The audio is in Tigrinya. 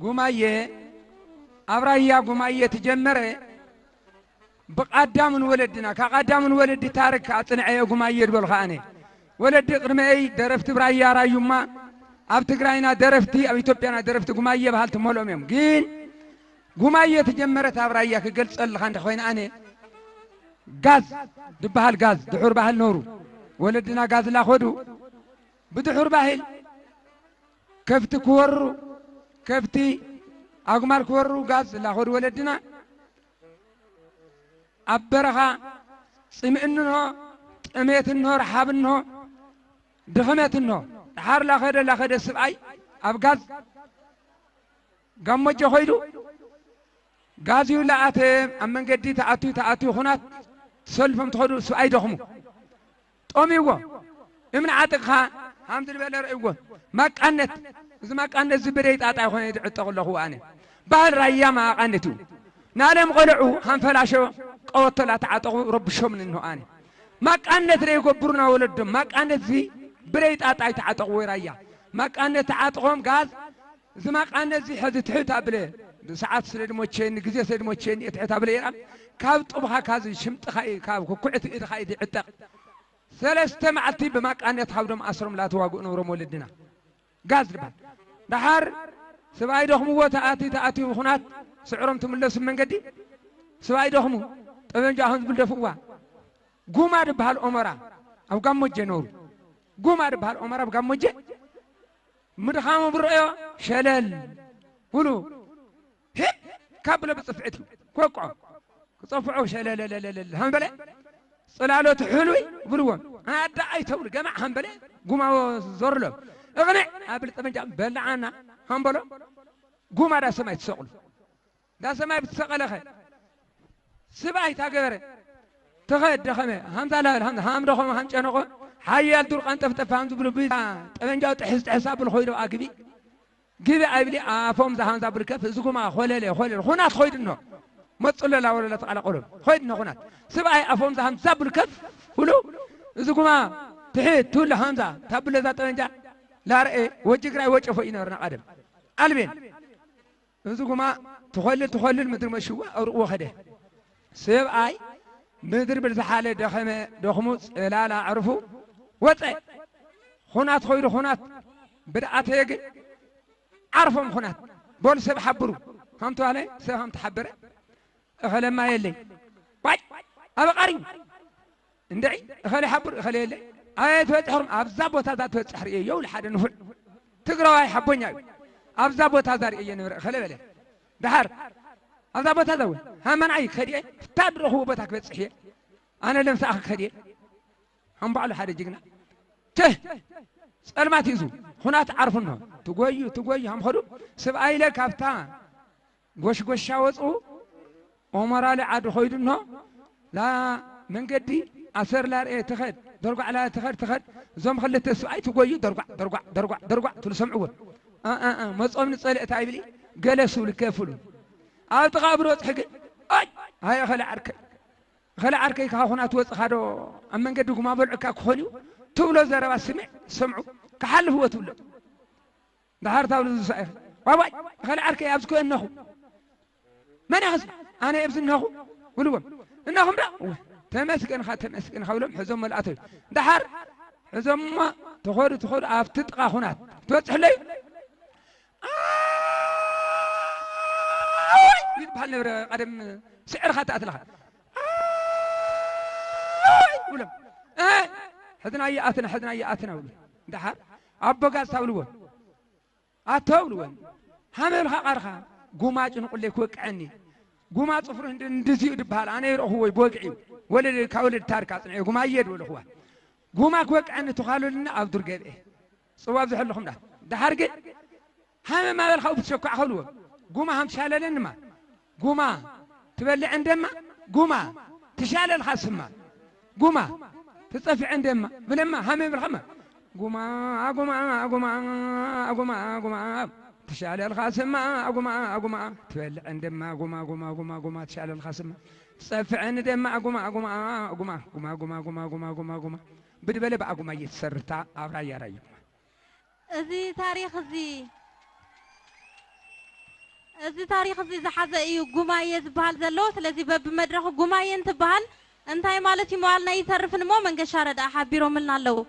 ጉማየ ኣብ ራያ ጉማየ ትጀመረ ብቃዳምን ወለድና ካብ ቃዳምን ወለዲ ታሪክ ኣጽንዐዮ ጉማየ ድበልካ ኣነ ወለዲ ቅድመይ ደረፍቲ ብራያ ራዩማ ኣብ ትግራይና ደረፍቲ ኣብ ኢትዮጵያና ደረፍቲ ጉማየ በሃልቲ መሎም እዮም። ግን ጉማየ ትጀመረት ኣብ ራያ ክገልጸልካ እንደ ኮይነ ኣነ ጋዝ ድበሃል ጋዝ ድሑር ባህል ነሩ ወለድና ጋዝ ላኾዱ ብድሑር ባህል ከፍቲ ክወሩ ከፍቲ ኣጉማል ክወሩ ጋዝ ላኾዱ ወለድና ኣብ በረኻ ጽምእ እንሆ ጥሜት እንሆ ረሓብ እንሆ ድኽመት እንሆ ደሓር ላኸደ ላኸደ ስብኣይ ኣብ ጋዝ ጋሞጀ ኮይዱ ጋዝዩ ለኣተ ኣብ መንገዲ ተኣትዩ ተኣትዩ ኩናት ሰልፎም ትኸዱ ስብኣይ ደኽሙ ጠምይዎ እምኒ ዓጥቕኻ ሃምቲ ዝበለ ርእይዎ ማቃነት እዚ ማቃነት እዚ ብደይ ጣጣ ይኾነ ይድዕጠቕ ኣለኹ ኣነ ባህል ራያ ማቃነት እዩ ናለም ቆልዑ ሃንፈላሾ ቀወቶላ ተዓጠቑ ረብሾም ንንሆ ኣነ ማቃነት ደ ይገብሩና ወለዶም ማቃነት እዚ ብደይ ጣጣ ይተዓጠቑ ወይ ራያ ማቃነት ተዓጥቖም ጋዝ እዚ ማቃነት እዚ ሕዚ ትሕት ኣብለ ሰዓት ስለ ድሞቸኒ ግዜ ስለ ድሞቸኒ እየ ትሕት ኣብለ ይራ ካብ ጡብኻ ካዚ ሽምጥኻ እዩ ካብ ክኩዕቲ እድኻ እዩ ዝዕጠቕ ሰለስተ መዓልቲ ብማቃነት ሃብዶም ኣስሮም ላተዋግኡ ነብሮም ወለድና ጋዝ ድባል ደሓር ስብኣይ ደኽምዎ ተኣቲ ተኣትዩ ብኹናት ስዕሮም ትምለሱ መንገዲ ስብኣይ ደኽሙ ጠበንጃ ከም ዝብል ደፍእዋ ጉማ ድበሃል ኦመራ ኣብ ጋሞጀ ነሩ ጉማ ድበሃል ኦመራ ኣብ ጋሞጀ ምድኻሙ ብረዮ ሸለል ብሉ ሂብ ካብ ብሎ ብፅፍዕት እዩ ኮቆ ክፀፍዖ ሸለለለለለል ሃምበለ ፅላሎት ሕሉይ ብልዎም ኣዳ ኣይተውል ገማዕ ሃምበለ ጉማዎ ዞርሎ እቕንዕ ኣብል ጠመንጃ በላዓና ሃምበሎ ጉማ ዳ ሰማይ ትሰቕሉ ዳ ሰማይ ብትሰቐለኸ ስብኣይ ታገበረ ተኸድ ደኸመ ሃምዛ ላበል ሃምዛ ሃም ደኸመ ሃም ጨነቆ ሓያል ዱር ቀንጠፍጠፍ ሃም ዝብሉ ብዛ ጠመንጃው ጥሕስ ጥሕስ ኣብሉ ኮይዶ ኣግቢ ግቢ ኣይብሊ ኣፎም ዝሃንዛ ብልከፍ እዚ ጉማ ኾለለ ኾለለ ኹናት ኾይድኖ መጽለላ ወለለ ተቃላቀሎም ኾይድኖ ኹናት ስብኣይ ኣፎም ዝሃንዛ ብልከፍ ሁሉ እዚ ጉማ ትሕት ትውለ ሃንዛ ታብለዛ ጠበንጃ ላርኤ ወጅግራይ ወጨፎ ይነበርና ቀደም ኣልቤን እዚ ጉማ ትኾልል ትኾልል ምድሪ መሽዋ ኣውርቕዎ ኸደ ሰብኣይ ምድሪ ብዝሓለ ደኸመ ደኽሙ ጽላል ኣዕርፉ ወፀ ኹናት ኾይዱ ኹናት ብድኣተየ ግን ዓርፎም ኹናት በሉ ሰብ ሓብሩ ሃምተባለ ሰብ ሃም ተሓበረ እኸለማ የለይ ባይ ኣበቃሪ እንድዒ እኸለ ሓብር እኸለ የለ ኣየ ትበፅሕሩም ኣብዛ ቦታ እዛ ትበፅሕ ርእየ የውል ሓደ ንፉዕ ትግራዋይ ሓቦኛ እዩ ኣብዛ ቦታ እዛ ርእየ ንብረ እኸለ በለ ድሓር ኣብዛ ቦታ እዛ እውን ሃመናይ ከድየ ፍታ ድረኽቡ ቦታ ክበፅሕ እየ ኣነ ለምሳእ ክኸድየ ሃምባዕሉ ሓደ ጅግና ቸህ ፀልማት ይዙ ሁናት ዓርፉ እንሆ ትጎዩ ትጎዩ ሃምኸዱ ስብኣይለ ካብታ ጎሽጎሻ ወፅኡ ኦሞራሊ ዓዲ ኾይዱ እንሆ ላ መንገዲ ኣሰር ላርኤ ትኸድ ደርጓዕ ላ ትኸድ ትኸድ እዞም ክልተ ስብኣይ ትጎዩ ደርጓዕ ደርጓዕ ደርጓዕ ደርጓዕ ትሉ ሰምዕዎ መፆም ንፀልእታ ይብሊ ገለ ስብሉ ከፍሉ ኣብ ጥቓ ብሮ ፅሕግን ኣይ ሃየ ኸለ ዓርከይ ኸለ ዓርከይ ካብ ኹና ትወፅኻ ዶ ኣብ መንገዲ ጉማ በልዑካ ክኾን እዩ ትብሎ ዘረባ ስምዕ ሰምዑ ክሓልፍዎ ትብሎ ደሓር ታብሉ ዝሳኤ ዋዋይ ኸለ ዓርከይ ኣብዚ ኮ እነኹ መን ያኽስ ኣነ ኣብዚ እነኹ ብልዎም እነኹም ዳ ተመስገንኻ ተመስገንኻ ብሎም ሕዞም መልኣቶ እዩ ደሓር ሕዞማ ተኸዱ ተኸዱ ኣብቲ ጥቓ ኹናት ትበፅሕለዩ ይበሃል ነበረ ቀደም ስዕርኻ ተኣትለኻ ብሎም ሕዝና ይኣትና ሕዝና ይኣትና ብሎ ደሓር ኣቦ ጋዝ ታብልዎ ኣቶ ብልዎ ሃመልኻ ቃርኻ ጉማ ጭንቁለይ ክወቅዐኒ ጉማ ፅፍሩ እንድዚኡ ድበሃል ኣነ ይረእኽዎ ወግዒ ወለደ ካብ ወለድ ታሪክ ኣፅንዐ ጉማ እየ ድበልኽዋ ጉማ ክወቅዐኒ ተኻሉልና ኣብ ዱር ገብኤ ፅዋብ ዝሕልኹም ዳ ደሓር ግን ሃመ ማበልካ ብትሸኳዕ ከብልዎ ጉማ ሃም ትሻለለንማ ጉማ ትበልዕ እንደማ ጉማ ትሻለልካ ስማ ጉማ ትፀፍዕ እንደማ ብለማ ሃመ ብልካማ ጉማ ጉማ ጉማ ጉማ ጉማ ትሻለልካ ስማ ጉማ ጉማ ትበልዕ እንደማ ጉማ ጉማ ጉማ ጉማ ትሻለልካ ስማ ትፀፍዕ እንደማ ጉማ ጉማ ጉማ ጉማ ጉማ ጉማ ጉማ ጉማ ብድበለ ብኣጉማ እየተሰርታ ኣብ ራያ ራያ እዚ ታሪኽ እዚ እዚ ታሪኽ እዚ ዝሓዘ እዩ ጉማየ ዝበሃል ዘሎ። ስለዚ በብመድረኹ ጉማየ እንትበሃል እንታይ ማለት እዩ ምባልና ይተርፍን እሞ መንገሻ ረድኣ ሓቢሮምልና ኣለዉ።